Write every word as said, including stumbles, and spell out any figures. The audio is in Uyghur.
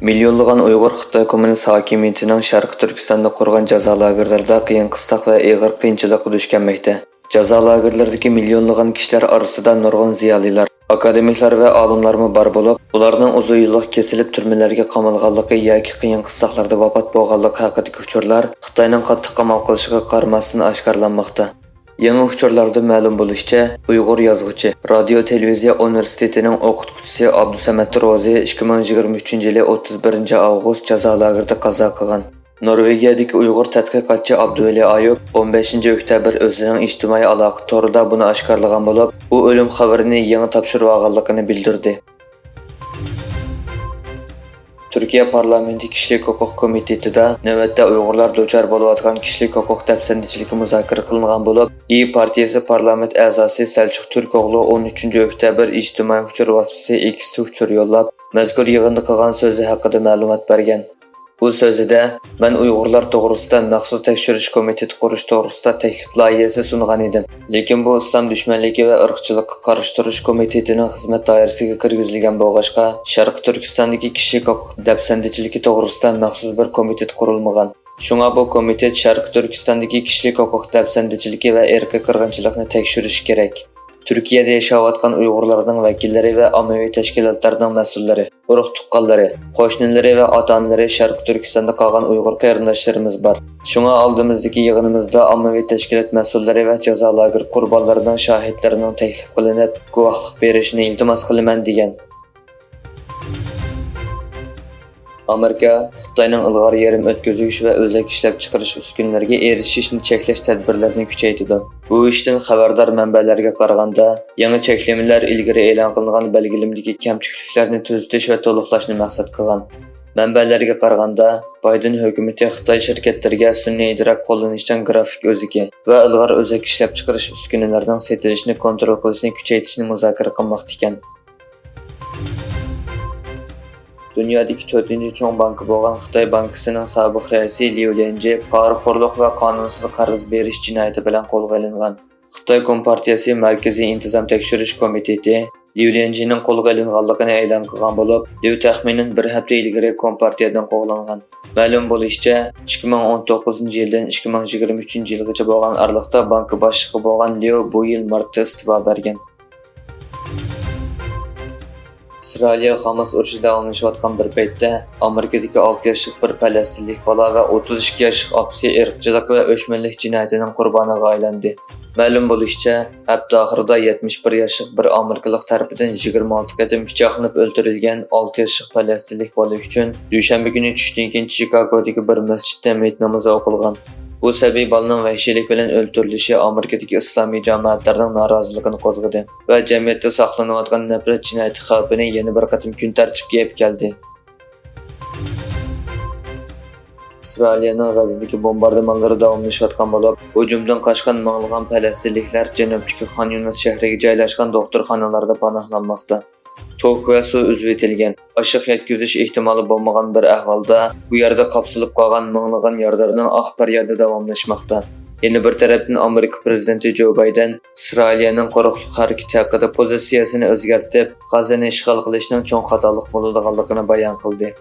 مىليونلىغان ئۇيغۇر خىتاي كوممۇنىست ھاكىمىيىتىنىڭ شەرقىي تۈركىستاندا قۇرغان جازا لاگېرلىرىدا قىيىن-قىستاق ۋە ئېغىر قىيىنچىلىققا دۇچ كەلمەكتە. جازا لاگېرلىرىدىكى مىليونلىغان كىشىلەر ئارىسىدا نۇرغۇن زىيالىيلار، ئاكادېمىكلار ۋە ئالىملارمۇ بار بولۇپ، ئۇلارنىڭ ئۇزۇن يىللىق كېسىلىپ تۈرمىلەرگە قامالغانلىقى ياكى قىيىن-قىستاقلاردا ۋاپات بولغانلىقى ھەققىدىكى ئۇچۇرلار خىتاينىڭ قاتتىق قامال قىلىشىغا قارىماستىن ئاشكارىلانماقتا. يېڭى ئۇچۇرلاردىن مەلۇم بولۇشىچە، ئۇيغۇر يازغۇچى، رادىيو تېلېۋىزىيە ئۇنىۋېرسىتېتىنىڭ ئوقۇتقۇچىسى ئابدۇسەمەت روزى ئىككى مىڭ يىگىرمە ئۈچىنچى يىلى ئوتتۇز بىرىنچى ئاۋغۇست جازا لاگېرىدا قازا قىلغان. نورۋېگىيەدىكى ئۇيغۇر تەتقىقاتچى ئابدۇۋەلى ئايۇپ ئون بەشىنچى ئۆكتەبىر ئۆزىنىڭ ئىجتىمائىي ئالاقە تورىدا بۇنى ئاشكارىلىغان بولۇپ، ئۇ ئۆلۈم خەۋىرىنى يېڭى تاپشۇرۇۋالغانلىقىنى بىلدۈردى. تۈركىيە پارلامېنتى كىشىلىك ھوقۇق كومىتېتىدا نۆۋەتتە ئۇيغۇرلار دۇچار بولۇۋاتقان كىشىلىك ھوقۇق دەپسەندىچىلىكى مۇزاكىرە قىلىنغان بولۇپ، ئىيى پارتىيەسى پارلامېنت ئەزاسى سەلچۇق تۈركئوغلۇ ئون ئۈچىنچى ئۆكتەبىر ئىجتىمائىي ئۇچۇر ۋاسىتىسى ئېكستا ئۇچۇر يوللاپ، مەزكۇر يىغىندا قىلغان سۆزى ھەققىدە مەلۇمات بەرگەن. ئۇ سۆزىدە، مەن ئۇيغۇرلار توغرىسىدا مەخسۇس تەكشۈرۈش كومىتېتى قۇرۇش توغرىسىدا تەكلىپ لايىھەسى سۇنغان ئىدىم. لېكىن بۇ ئىسلام دۈشمەنلىكى ۋە ئىرقچىلىققا قارشى تۇرۇش كومىتېتىنىڭ خىزمەت دائىرىسىگە كىرگۈزۈلگەن بولغاچقا، شەرقىي تۈركىستاندىكى كىشىلىك ھوقۇق دەپسەندىچىلىكى توغرىسىدا مەخسۇس بىر كومىتېت قۇرۇلمىغان. شۇڭا بۇ كومىتېت شەرقىي تۈركىستاندىكى كىشىلىك ھوقۇق دەپسەندىچىلىكى ۋە ئىرقىي قىرغىنچىلىقنى تەكشۈرۈشى كېرەك. تۈركىيەدە ياشاۋاتقان ئۇيغۇرلارنىڭ ۋەكىللىرى ۋە ئاممىۋى تەشكىلاتلارنىڭ مەسئۇللىرى، ئۇرۇق-تۇغقانلىرى، قوشنىلىرى ۋە ئاتا-ئانىلىرى شەرقىي تۈركىستاندا قالغان ئۇيغۇر قېرىنداشلىرىمىز بار. شۇڭا ئالدىمىزدىكى يىغىنىمىزدا ئاممىۋى تەشكىلات مەسئۇللىرى ۋە جازا لاگېر قۇربانلىرىنىڭ شاھىتلىرىنىڭ تەكلىپ قىلىنىپ، گۇۋاھلىق بېرىشىنى ئىلتىماس قىلىمەن، دېگەن. ئامېرىكا خىتاينىڭ ئىلغار يېرىم ئۆتكۈزگۈچ ۋە ئۆزەك ئىشلەپچىقىرىش ئۈسكۈنىلىرىگە ئېرىشىشنى چەكلەش تەدبىرلىرىنى كۈچەيتىدۇ. بۇ ئىشتىن خەۋەردار مەنبەلەرگە قارىغاندا، يېڭى چەكلىمىلەر ئىلگىرى ئېلان قىلىنغان بەلگىلىمىدىكى كەمتۈكلۈكلەرنى تۈزىتىش ۋە تولۇقلاشنى مەقسەت قىلغان. مەنبەلەرگە قارىغاندا، بايدېن ھۆكۈمىتى خىتاي شىركەتلىرىگە سۈنئىي ئىدراك قوللىنىشچان گرافىك ئۆزىكى ۋە ئىلغار ئۆزەك ئىشلەپچىقىرىش ئۈسكۈنىلىرىنىڭ سېتىلىشىنى كونترول قىلىشنى كۈچەيتىشنى مۇزاكىرە قىلماقتا ئىكەن. دۇنيادىكى تۆتىنچى چوڭ بانكا بولغان خىتاي بانكىسىنىڭ سابىق رەئىسى ليۇ ليەنجى پارىخورلۇق ۋە قانۇنسىز قەرز بېرىش جىنايىتى بىلەن قولغا ئېلىنغان. خىتاي كومپارتىيەسى مەركىزىي ئىنتىزام تەكشۈرۈش كومىتېتى ليۇ ليەنجىنىڭ قولغا ئېلىنغانلىقىنى ئېلان قىلغان بولۇپ، ليۇ تەخمىنەن بىر ھەپتە ئىلگىرى كومپارتىيەدىن قوغلانغان. مەلۇم بولۇشىچە، ئىككى مىڭ ئون توققۇزىنچى يىلدىن ئىككى مىڭ يىگىرمە ئۈچىنچى يىلغىچە بولغان ئارىلىقتا بانكا باشلىقى بولغان ليۇ بۇ يىل مارتتا ئىستېپا بەرگەن. ئىسرائىلىيە خاماس ئۇرۇشى داۋاملىشىۋاتقان بىر پەيتتە، ئامېرىكىدىكى ئالتە ياشلىق بىر پەلەستىنلىك بالا ۋە ئوتتۇز ئىككى ياشلىق ئاپىسى ئىرقچىلىق ۋە ئۆچمەنلىك جىنايىتىنىڭ قۇربانىغا ئايلاندى. مەلۇم بولۇشىچە، ھەپتە ئاخىرىدا يەتمىش بىر ياشلىق بىر ئامېرىكىلىق تەرىپىدىن يىگىرمە ئالتە قېتىم پىچاقلىنىپ ئۆلتۈرۈلگەن ئالتە ياشلىق پەلەستىنلىك بالا ئۈچۈن دۈشەنبە كۈنى چۈشتىن كېيىن چىكاگودىكى بىر مەسچىتتە مېيىت نامىزى ئوقۇلغان. بۇ سەبىي بالىنىڭ ۋەھشىيلىك بىلەن ئۆلتۈرۈلۈشى ئامېرىكىدىكى ئىسلامىي جامائەتلەرنىڭ نارازىلىقىنى قوزغىدى ۋە جەمئىيەتتە ساقلىنىۋاتقان نەپرەت جىنايىتى خەۋپىنى يەنە بىر قېتىم كۈن تەرتىپكە ئېلىپ كەلدى. ئىسرائىلىيەنىڭ غەززىدىكى بومباردىمانلىرى داۋاملىشىۋاتقان بولۇپ، ھۇجۇمدىن قاچقان مىڭلىغان پەلەستىنلىكلەر جەنۇبتىكى خان يۇنۇس شەھىرىگە جايلاشقان دوختۇرخانىلاردا پاناھلانماقتا. توك ۋە سۇ ئۈزۈۋېتىلگەن. ئاشلىق يەتكۈزۈش ئېھتىمالى بولمىغان بىر ئەھۋالدا، بۇ يەردە قاپسىلىپ قالغان مىڭلىغان يارىدارنىڭ ئاھ پەريادى داۋاملاشماقتا. يەنە بىر تەرەپتىن، ئامېرىكا پىرېزىدېنتى جو بايدېن ئىسرائىلىيەنىڭ قۇرۇقلۇق ھەرىكىتى ھەققىدە پوزىتسىيەسىنى ئۆزگەرتىپ، غەززىنى ئىشغال قىلىشنىڭ چوڭ خاتالىق بولىدىغانلىقىنى بايان قىلدى.